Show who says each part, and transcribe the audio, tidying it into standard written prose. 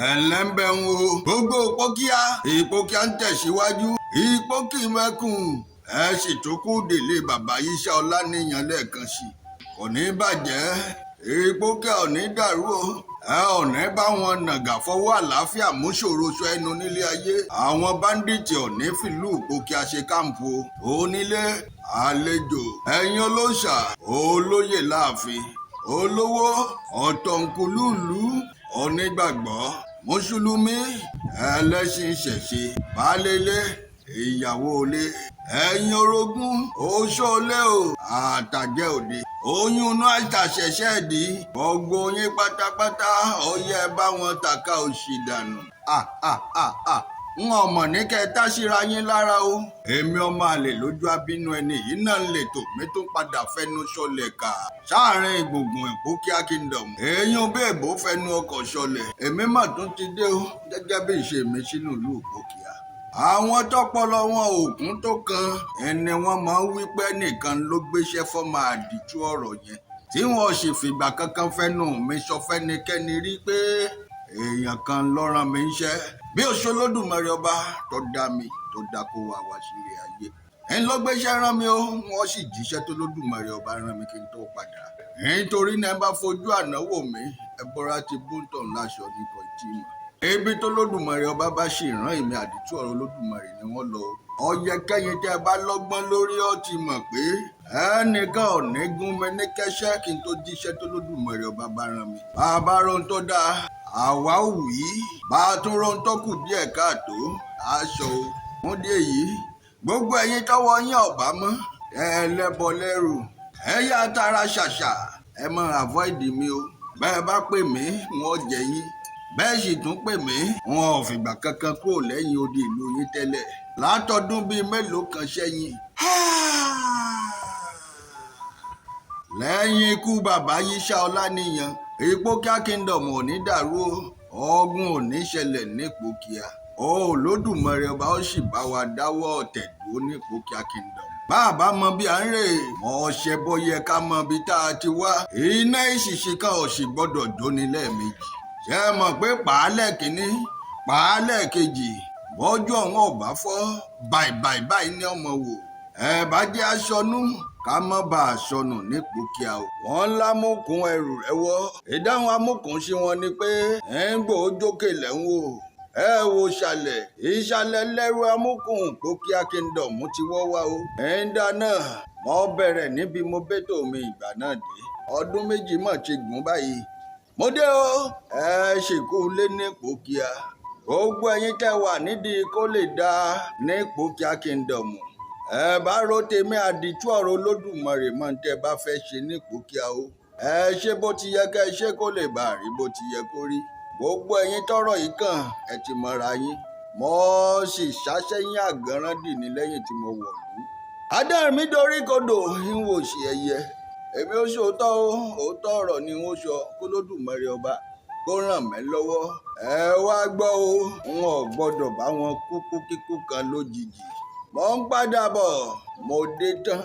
Speaker 1: Ẹ̀ǹlẹ́ ń bẹ̀ ń wo gbogbo Ìpókíà. Ìpókíà ń tẹ̀síwájú, Ìpókì mẹ́kùn. Ẹ sì tún kú délé bàbá Yíṣà Ọláníyan lẹ́ẹ̀kan sí i. Kò ní bàjẹ́, Ìpókíà ò ní dàrú o. Ẹ ò ní bá wọn nàgà fọwọ́ àlàáfíà mú ṣòro sọ ẹnu nílé ayé. Àwọn bandit ò ní fìlú Ìpókíà ṣe camp o. Onílé, àlejò, ẹ̀yin olóòṣà, olóyè láàfin, olówó, ọ̀tọ̀ǹkùlùlù, onígbàgbọ́, mùsùlùmí, ẹlẹ́sìn ìṣẹ̀ṣe, baálé, ìyàwó ilé, ẹ̀yin orogún, oṣoolé o, àtàjẹ́ òde, oyún inú àtàṣẹ̀ṣẹ̀ dì, gbogbo yín pátápátá, ọyẹ bá wọn tàka òṣì dànù. Ah, ah, ah, ah, n ò mọ̀ ní kẹ́ ẹ táṣíra yín lára o. Èmi ọmọ àlè lójú abínú ẹni yìí náà ń lè tò mí tún padà fẹnu sọlẹ̀ kà sáàrin gbùngbùn Ìpókíà Kingdom. Èèyàn bí èbó fẹnu ọkọ̀ sọlẹ̀. Èmi mà tún ti dé o gẹ́gẹ́ bí ìṣe mi sínú ìlú Ìpókíà. Àwọn tọpọlọ wọn òkun tó kan ẹni wọn máa ń wí pé nìkan ló gbéṣẹ́ fọ́mọ àdìtú ọ̀rọ̀ yẹn tí wọn sì fìgbà kankan fẹ́nu mi sọ fẹ́nikẹ́ni rí pé èèyàn kan ló rán mi níṣẹ́ bí oṣù Olódùmarè ọba tó dá mi tó dá kó wá wá sílé ayé ń ló gbéṣẹ́ rán mi o. Wọ́n sì jíṣẹ́ tó Lódùmarè ọba rán mi kí n tó padà, nítorí náà bá fojú ànáwó mi ẹbọra ti bóńtọ̀ láṣọ nípa ìtì mọ̀. Ibi tó Lódùmarè ọba bá sì rán èmi àdìtú ọ̀rọ̀ Olódùmarè ni wọ́n lọ. Ọyẹ kẹ́yìn tẹ́ ẹ bá lọ́gbọ́n lórí ọ ti mọ̀ pé ẹnìkan ò ní gún mi ní kẹ́sẹ́ kí n tó jíṣẹ́ tó Lódùmarè ọba bá rán mi. Bàbá rohun tó dáa, àwa ò wí. Bá a tún rohun tó kù díẹ̀ káàtó, aṣọ o. Fún díẹ̀ yìí, gbogbo ẹ̀yin tọ́wọ́ yín ọ̀bá mọ́ ẹ lẹ́bọ lẹ́rù, ẹ yá tara ṣàṣà, ẹ mọ avoid mi o. Bẹ́ẹ̀ bá pè mí, wọ́n jẹ yín. Bẹ́ẹ̀ sì tún pè mí, wọn ò fìgbà kankan kúrò lẹ́yìn odi ìlú yín tẹ́lẹ̀ látọdún bíi mélòó kan sẹ́yìn. Lẹ́yìn ikú bàbá Yíṣà Ọláníyan, Ìpókíà Kingdom ò ní dàrú o. Ọ̀gùn ò ní ṣẹlẹ̀ nípòkíà. Olódùmarè ọba ó sì bá wa dáwọ́ ọ̀tẹ̀ dúró nípòkíà Kingdom. Bàbá mọ bí à ń rè ọ̀ṣẹ̀ bó yẹ ká mọ bí tá a ti wá. Iná ìṣìṣì kan ò sì gbọ́dọ̀ jóni lẹ́ẹ̀mejì. Ṣé ẹ mọ̀ pé pàálẹ̀ kínní, pàálẹ̀ kejì, bọ́jú ọ̀hún ọ̀bá fọ́ báyìí báyìí ní ọmọ wò. Ẹ bá jẹ́ aṣọnú ká má bá a sọnù nípòkíà o. Wọ́n lámùkún ẹrù rẹ̀ wọ́. Ìdáhùn amúkùn sí wọn ni pé ẹ̀ ń gbò ó jókè lẹ́ ń wò. Ẹ wo ìsàlẹ̀, ìsàlẹ̀ lẹ́rù amúkùn Ìpókíà Kingdom ti wọ́ wá o. Ẹ̀ ń dáná, mo bẹ̀rẹ̀ níbi mo bẹ́tò mi ìgbà náà dé. Ọdún méjì mọ̀ ti gùn báyìí. Mo dé o, ẹ ṣèkú lé nípòkíà. Gbogbo ẹ̀yin tẹ́ wà nídìí kó lè dá nípòkíà Kingdom. Ẹ bá ro tèmi àdìtú ọ̀rọ̀ Olódùmarè mọ́ ní tẹ́ bá fẹ́ ṣe nípòkíà o. Ẹ ṣe bó ti yẹ kẹ́ ẹ ṣe kó lè bá rí bó ti yẹ kó rí. Gbogbo ẹ̀yin tọ́rọ̀ yìí kàn, ẹ ti mọra yín. Mo sì ṣàṣẹyìn àgànràn dì ní lẹ́yìn tí mo wọ̀lú. Adá mi dorí kodò ń wò sí ẹyẹ. Èmi ó ṣòótọ́ o, òótọ́ ọ̀rọ̀ ni wọ́n sọ kó Lódùmarè ọba kó ràn mí lọ́wọ́. Ẹ wá gbọ́ o, n ò gbọ́dọ̀ bá wọn kúkú kíkú kan lójijì. Mo ń padà bọ̀, mo dé tán.